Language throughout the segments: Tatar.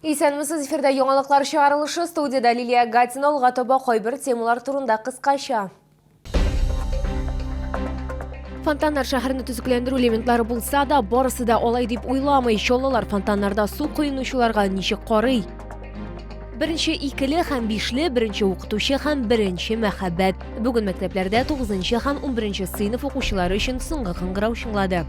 Исәнмесез, эфирда яңалыклар чыгарылышы, студиядә Лилия Гатина. Алга таба кайбер темалар турында кыскача. Фонтаннар шәһәрне төзекләндерү элементлары булса да, барысы да алай дип уйламый. Чаллылар фонтаннарда су коенучыларга ничек карый? Беренче икеле һәм бишле, беренче укытучы һәм беренче мәхәббәт. Бүген мәктәпләрдә 9 һәм 11 сыйныф укучылары өчен соңгы кыңгырау чыңлады.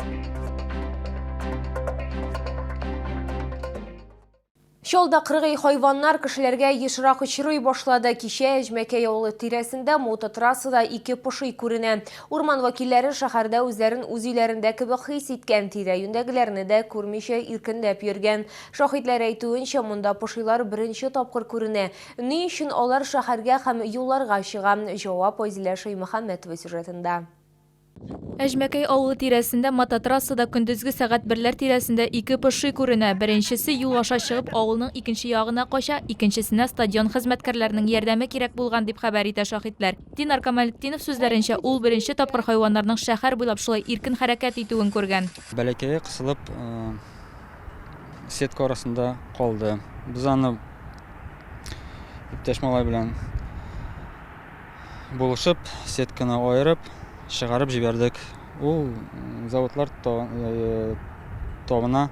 Чалда кыргый хайваннар кешеләргә ешрак очрый башлады. Кичә Әҗмәкәй авылы тирәсендә мототрассада ике поши күренә. Урман вәкилләре шәһәрдә үзләрен үз өйләрендә кебек хис иткән, тирә-юньдәгеләрне дә күрмичә иркенләп йөргән. Шаһитләр әйтүенчә, монда пошилар беренче тапкыр күренә. Ни өчен алар шәһәргә һәм юлларга чыга? Җавап Айзилә Шәймөхәммәтова сюжетында. Әҗмәкәй авылы тирәсендә мототрассада көндезге сәгать берләр тирәсендә ике поши күренә. Беренчесе юл аша чыгып авылның икенче ягына кача, икенчесенә стадион хезмәткәрләренең ярдәме кирәк булган, дип хәбәр итә шаһитләр. Динар Камалетдинов сүзләренчә, ул беренче тапкыр хайваннарның шәһәр буйлап шулай иркен хәрәкәт итүен күргән. Бәләкәе кысылып сетка арасында калды. Без аны иптәш малай белән Булышып, сетканы аерып, чыгарып җибәрдек. Ул заводлар тавына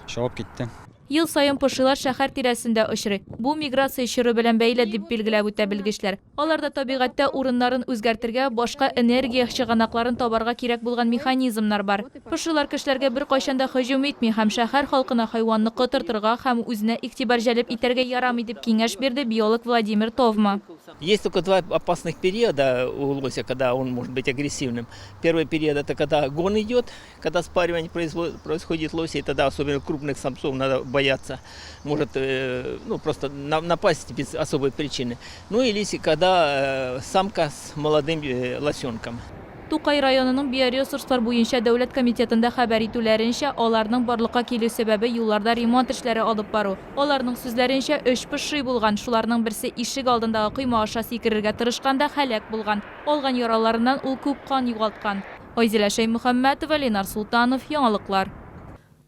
чабып китте. Ел саен пошилар шәһәр тирәсендә очрый. Бу миграция чоры белән бәйле, дип билгеләп үтә белгечләр. Аларда табигатьтә урыннарын үзгәртергә, башка энергия чыганакларын табарга кирәк булган механизмнар бар. Пошилар кешеләргә беркайчан да һөҗүм итми һәм шәһәр халкына хайванны котыртырга һәм үзенә игътибар җәлеп итәргә ярамый, дип киңәш бирде биолог Владимир Товма. Есть только два опасных периода у лося, когда он может быть агрессивным. Первый период это когда гон идет, когда спаривание происходит лося, и тогда особенно крупных самцов надо бояться. Может ну, просто напасть без особой причины. Ну или когда самка с молодым лосенком. Тукай районының биоресурслар буенча дәүләт комитетында хәбәр итүләренчә, аларның барлыкка килү сәбәбе юлларда ремонт эшләре алып бару. Аларның сүзләренчә, өч поши булган, шуларның берсе ишек алдындагы койма аша сикерергә тырышканда һәлак булган. Алган яраларыннан ул күп кан югалткан. Айзилә Шәймөхәммәтова, Ленар Солтанов, Яңалыклар.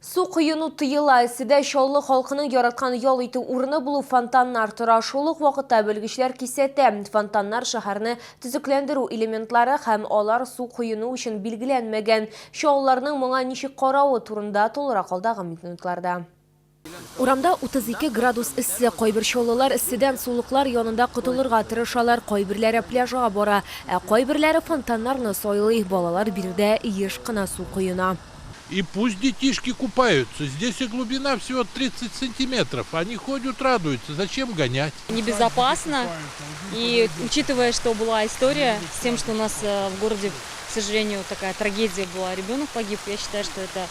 Су коену тыела. Эсседә Чаллы халкының яраткан ял итү урыны булып фонтаннар тора. Шул ук вакытта белгечләр кисәтә, фонтаннар шәһәрне төзекләндерү элементлары һәм алар су коену өчен билгеләнмәгән. Чаллыларның моңа ничек каравы турында тулырак алдагы минутларда. Урамда 32 градус эссе. Кайбер чаллылар эсседән сулыклар янында котылырга тырышалар, кайберләре пляжга бара, ә кайберләре фонтаннарны сайлый. Балалар биредә еш кына су коена. И пусть детишки купаются. Здесь и глубина всего 30 сантиметров. Они ходят, радуются. Зачем гонять? Небезопасно. И учитывая, что была история с тем, что у нас э, в городе, к сожалению, такая трагедия была, ребенок погиб, я считаю, что это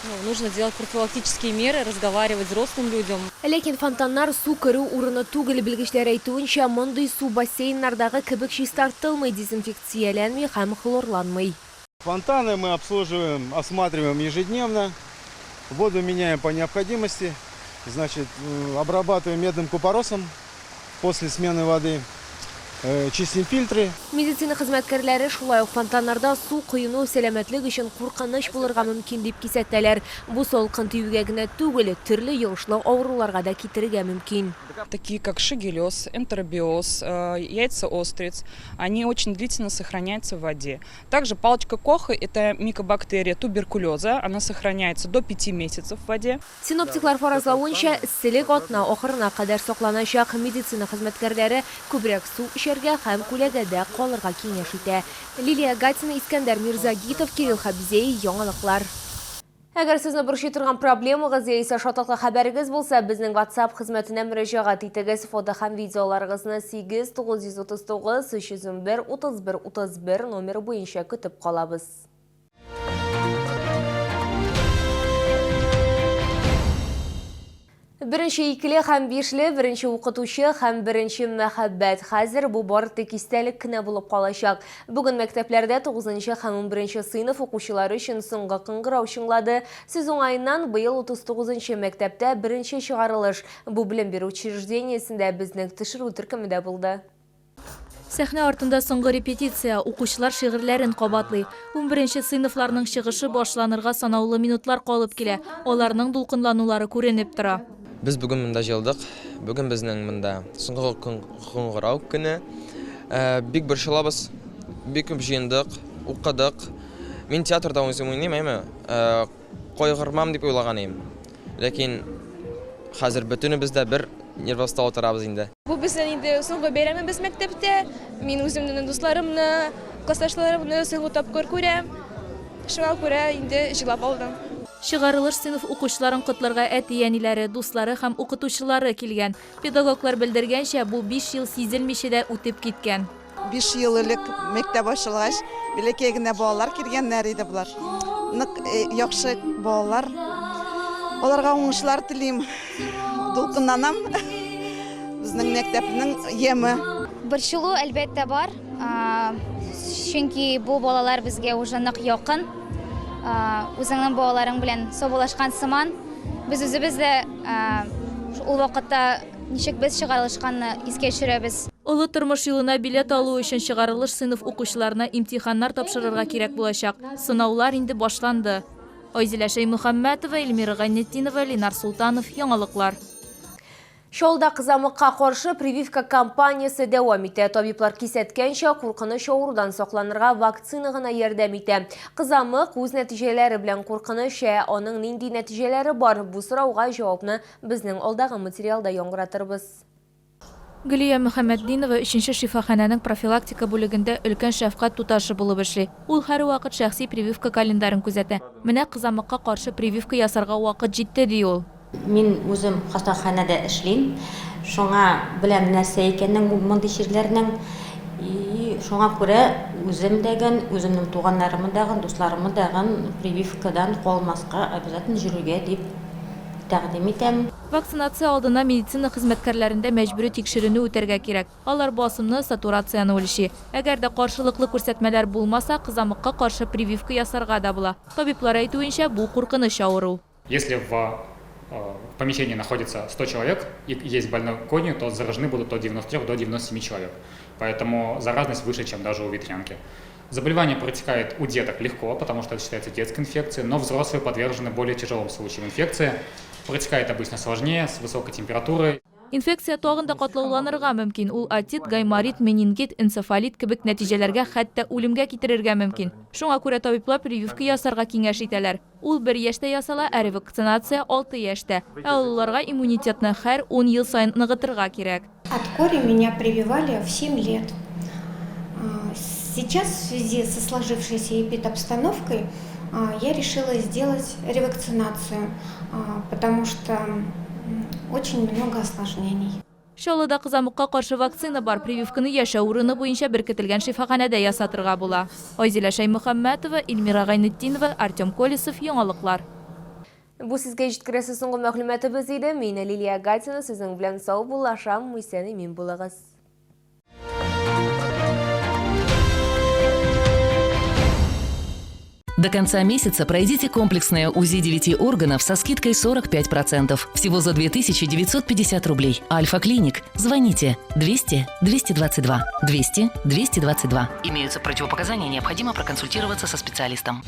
ну, нужно делать профилактические меры, разговаривать взрослым людям. Ләкин фонтаннар су керү урыны түгел. Белгечләр әйтүенчә, мондый су бассейннардагы кебек чистартылмый, дезинфекцияләнми һәм хлорланмый. Фонтаны мы обслуживаем, осматриваем ежедневно, воду меняем по необходимости, значит, обрабатываем медным купоросом после смены воды, чистим фильтры. Медицина хезмәткәрләре шулай ук фонтаннарда су коену сәламәтлек өчен куркыныч булырга мөмкин дип кисәтәләр. Бу салкын тиюгә генә түгел, төрле йогышлы авыруларга да китерергә мөмкин. Такие как шигеллез, энтеробиоз, яйца остриц, они очень длительно сохраняются в воде. Также палочка Коха – это микобактерия туберкулеза, она сохраняется до 5 месяцев в воде. Синоптиклар фаразлавынча, эсселек атна ахырына кадәр сакланачак. Медицина хезмәткәрләре күбрәк су эчәргә һәм күләгәдә калырга киңәш итә. Лилия Гатина, Искәндәр Мирзагитов, Кирилл Хәбзәй, Яңалыклар. Әгәр сезне борчый торган проблемагыз яисә шатлыклы хәбәрегез булса, безнең WhatsApp хезмәтенә мөрәҗәгать итегез. Фото һәм видеоларыгызны 8 939 311 31 31 номеры буенча көтеп калабыз. Беренче икеле һәм бишле, беренче укытучы һәм беренче мәхәббәт. Хәзер бу бары тик истәлек кенә булып калачак. Бүген мәктәпләрдә тугызынчы һәм унберенче сыйныф укучылары өчен соңгы кыңгырау чыңлады. Сүз уңаеннан, быел 39 нчы мәктәптә беренче чыгарылыш. Бу белем бирү учреждениесендә безнең төшерү төркеме дә булды. Сәхнә артында соңгы репетиция, укучылар шигырьләрен кабатлый. Унберенче сыйныфларның чыгышы башланырга санаулы минутлар калып килә. Аларның дулкынланулары күренеп тора. Без бүген монда җыелдык. Бүген безнең монда соңгы кыңгырау көне. Бик борчылабыз. Бик күп җыендык, укыдык. Мин театрда үзем уйныйм, әйме? Кайгырмам дип уйлаган идем. Ләкин хәзер бөтенебез дә бер нервоста утырабыз инде. Бу безнең инде соңгы бәйрәмебез мәктәптә. Мин үземнең дусларымны, классташларымны соңгы тапкыр күрәм. Шуңа күрә инде җылап алдым. Чыгарылыш сыйныф укучыларын котларга әти-әниләре, дуслары һәм укытучылары килгән. Педагоглар белдергәнчә, бу биш ел сизелмичә дә үтеп киткән. Биш ел элек мәктәп ачылгач, бәләкәй генә балалар килгәннәр иде болар. Нык яхшы балалар. Аларга уңышлар телим. Дулкынланам. Безнең мәктәпнең яме. Борчылу, әлбәттә, бар. Чөнки бу балалар безгә уже нык якын. Үзеңнең балаларың белән саубуллашкан сыман. Без үзебез дә ул вакытта ничек без чыгарылышканны искә төшерәбез. Олы тормыш юлына билет алу өчен чыгарылыш сыйныф укучыларына имтиханнар тапшырырга кирәк булачак. Сынаулар инде башланды. Айзилә Шәймөхәммәтова, Эльмира Гайнетдинова, Ленар Солтанов, Яңалыклар. Чаллыда кызамыкка каршы прививка кампаниясе дәвам итә. Табиблар кисәткәнчә, куркыныч авырудан сакланырга вакцина гына ярдәм итә. Кызамык үз нәтиҗәләре белән куркыныч, ә аның нинди нәтиҗәләре бар? Бу сорауга җавапны безнең алдагы материалда яңгыратырбыз. Гөлия Мөхәммәтдинова өченче шифаханәнең профилактика бүлегендә өлкән шәфкать туташы булып эшли. Ул һәрвакыт шәхси прививка календарен күзәтә. Менә кызамыкка каршы прививка ясарга вакыт җитте, ди ул. Мин үзем хастаханәдә эшлим, шуңа беләм нәрсә икәнен мондый чирләрнең. И шуңа күрә үзем дәген, үземнең туганнарымы дагын, дусларымы дагын прививкадан калмаска обязательно йөрергә дип тәкъдим итәм. Вакцинация алдыннан медицина хезмәткәрләрендә мәҗбүри тикшеренү үтәргә кирәк. Алар басымны, сатурацияне үлчи. Әгәр дә каршылыклы күрсәтмәләр булмаса, кызамыкка каршы прививка ясарга да була. Табиблар әйтүенчә, бу куркыныч авыру. Если в помещении находится 100 человек и есть больной конью, то заражены будут от 93 до 97 человек. Поэтому заразность выше, чем даже у ветрянки. Заболевание протекает у деток легко, потому что это считается детской инфекцией, но взрослые подвержены более тяжелым случаям инфекции. Протекает обычно сложнее, с высокой температурой. Инфекция тагын да катлауланырга мөмкин, ул отит, гайморит, менингит, энцефалит кебек нәтиҗәләргә, хәтта үлемгә китерергә мөмкин. Шуңа күрә табиблар прививка ясарга киңәш итәләр. Ул бер яшьтә ясала, ә ревакцинация алты яшьтә. Ә олыларга иммунитетны һәр ун ел саен ныгытырга кирәк. От кори меня прививали в 7 лет. Сейчас в связи со сложившейся эпидобстановкой я решила сделать ревакцинацию, потому что очень много осложнений. Чаллыда кызамыкка каршы вакцина бар. Прививканы яшәү урыны буенча беркетелгән шифаханәдә ясатырга була. Айзилә Шәймөхәммәтова, Эльмира Гайнетдинова, Артем Колесов, Яңалыклар. Бу сезгә җиткерәсе соңгы мәгълүматыбыз иде. Мин Лилия Гатина сезнең белән саубуллашам. Исән-имин булыгыз. До конца месяца пройдите комплексное УЗИ 9 органов со скидкой 45%. Всего за 2950 рублей. Альфа-клиник. Звоните 200 222 200 222. Имеются противопоказания, необходимо проконсультироваться со специалистом.